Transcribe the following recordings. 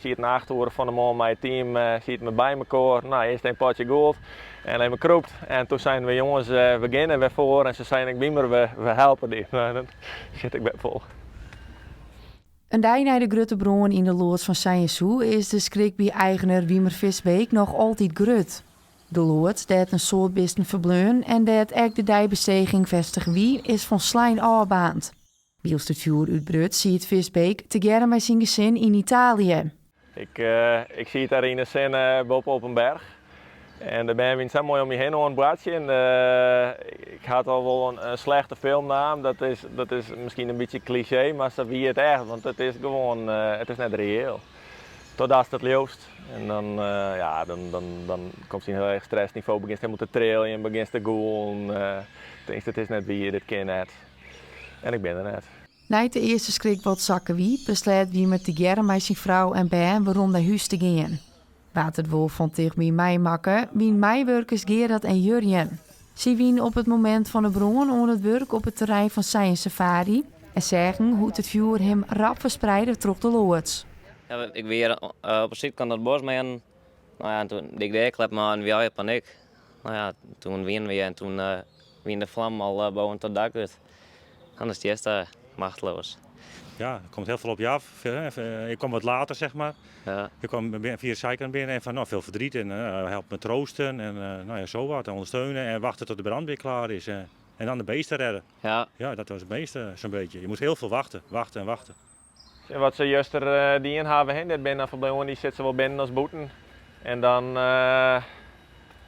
Sieten 8 oere fan de moarn mei it team sieten we by mekoar. No, earst in potsje goed en even krûpt. En toen seinen we, jonges, we geane wer foar. En se seinen ek, Wiemer, we helpe dy. No, dan sit ik wer fol. In dei nei de grutte brân yn de loads fan Seinshoe is de skrik by eigener Wiemer Visbeek noch altyd grut. De loads, dêr't in soad bisten ferbleaun en dêr't ek de deibesteging festige wie, is folslein ôfbaarnd. Wylst it fjoer útbruts, siet Visbeek tegearre mei syn gesin yn Italië. Ik, ik siet dêr yn 'e sinne boppe op in berch. En de bern wiene sa moai om my hinne oan it boartsjen. Ik ha al wol in slechte film naam. Dat is miskien in bytsje klisjee, mar sa wie it echt. Want it is gewoan, it is net reëel. Totdatst it leaust. En dan, ja, dan komst yn in hiel heech stressnivo, begjinst hielendal te triljen, begjinst te gûlen. Tinkst, it is net wier, dit kin net. En ik bin der net. Nei't de earste skrik wat sakke wie, besleat Wiemer tegearre mei syn frou en bern werom nei hús te gean. Wa't it wol fan tichtby meimakke, wiene meiwurkers Gerard en Jurjen. Sy wiene op it momint fan de brân oan it wurk op it terrein fan Science Safari en seagen hoe't it fjoer him rap ferspreide troch de loads. Ja, ik wie hjir op de sydkant it bos meanen. No ja, en toen die ik de earklep mar en wie allegear panyk. No ja, toen wiene we hjir en toen wiene de flammen al boven it dak út. Dan stiest dêr machteloos. Ja, der komt hiel folle op je af. Ik kom wat later, zeg maar. Ja. Ik kwam via de zijkant binnen en van nou, veel verdriet en help me troosten en nou ja, zo wat. En ondersteunen en wachten tot de brandweer klaar is. En dan de beesten redden. Ja. Ja, dat was het meeste zo'n beetje. Je moet heel veel wachten, wachten en wachten. En wat se juster dien hawwe, hè, dit binne dan ferbliuwen, dy sitte sawol binnen as bûten. En dan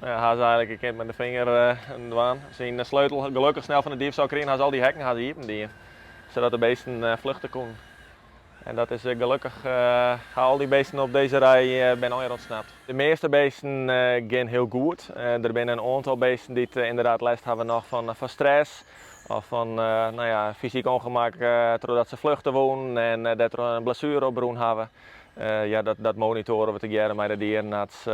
nou ja, ha se eigentlik, ik kin it mei de finger dwaan, syn sleutel gelokkich snel fan de dief krigen, ha se al dy hekken ha se iepen dien, sadat de beesten fluchte koenen. En dat is gelokkich, ha al dy beesten op dizze rij binne allegear ûntsnapt. De measte beesten gean hiel goed. Der binne in oantal beesten dy't ynderdaad lêst hawwe noch fan stress of fan no ja, fysyk ûngemak trochdat se fluchte woenen en dêrtroch in blessuere oprûn hawwe. Ja, dat monitoare we tegearre mei de dierenarts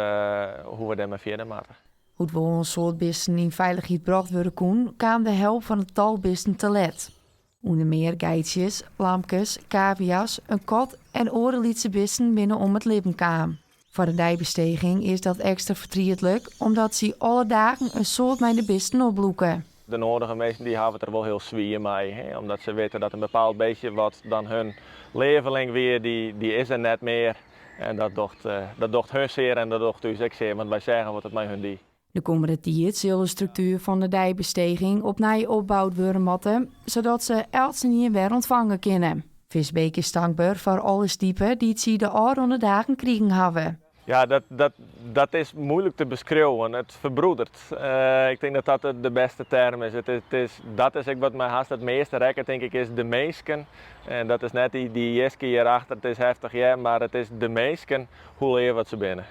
hoe't we dêrmei fierder moatte. Hoe't wol in soad bisten yn feilichheid brocht wurde koene, kaam de help fan it tal bisten te let. Under mear geitsjes, lamkes, kavia's, in kat en oare lytse bisten binne om it libben kaam. Foar de deibesteging is dat ekstra fertrietlik, omdat sy alle dagen in soad mei de bisten oplûke. De nedige minsken dy hawwe it der wol hiel swier mei, hè, omdat se witte dat in bepaald beestje wat dan hun leaveling wie, dy is der net mear. En dat docht hun sear en dat docht ús ek sear, want wy seagen wat it mei hun die. De kommende tiid sil de struktuer fan de deibesteging opnij opboud wurde moatte, sadat se eltsenien wer ûntfange kinne. Visbeek is tankber foar alle stipe dy't sy de ôfrûne dagen krigen hawwe. Ja, dat is moeilik te beskriuwen. It ferbroederet. Ik tink dat dat de bêste term is. Dat is ek wat my hast it measte rekket, tink ik, is de minsken. En dat is net dy jiske hjirachter, it is heftich hear, mar it is de minsken, hoe leaf wat se binne.